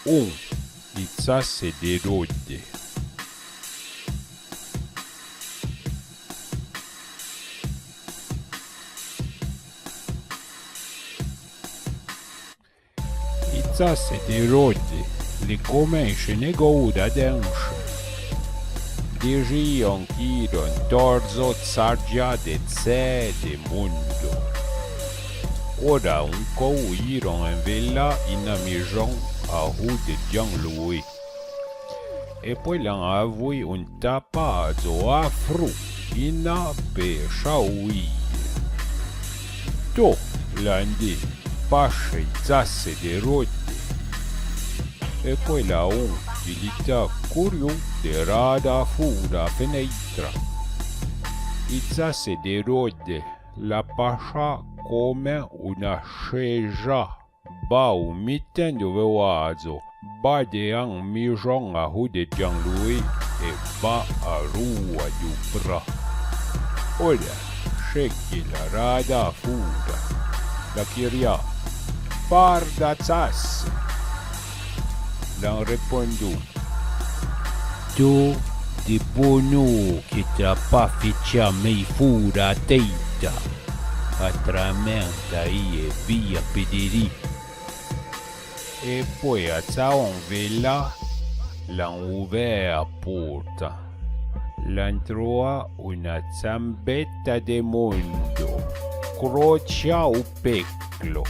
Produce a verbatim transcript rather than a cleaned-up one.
Un, i tsasse de rodde. I tsasse de rodde, le comènche negou da denche. Dejion qu'iron torzo tsardja de tsé de mondo. Ora un cou iron envelà ina mijon a hu de Jean-Louis. E poué l'an avouì un tapadzo afrou, ina pe chaouì. To, l'an di, pache i tsasse de rodde. E poué l'a un di lita couriu de rada foura feneitra. I tsasse de rodde l'a pacha comme una cheja. Ba u miten du veuadzo, ba de an mijon a hu de Jean-Louis e ba a rua du pra. Ola, cheque la rada foura. L'a queria: Par da tsasse. L'an repondu: To de bono que t'as pas fetcha mei foura a teita, atramen ta i e via pederi. E poué a tsaon vela, l'an ouvè a porta. L'an troa una tsambeta de mondo, crocha u peclo.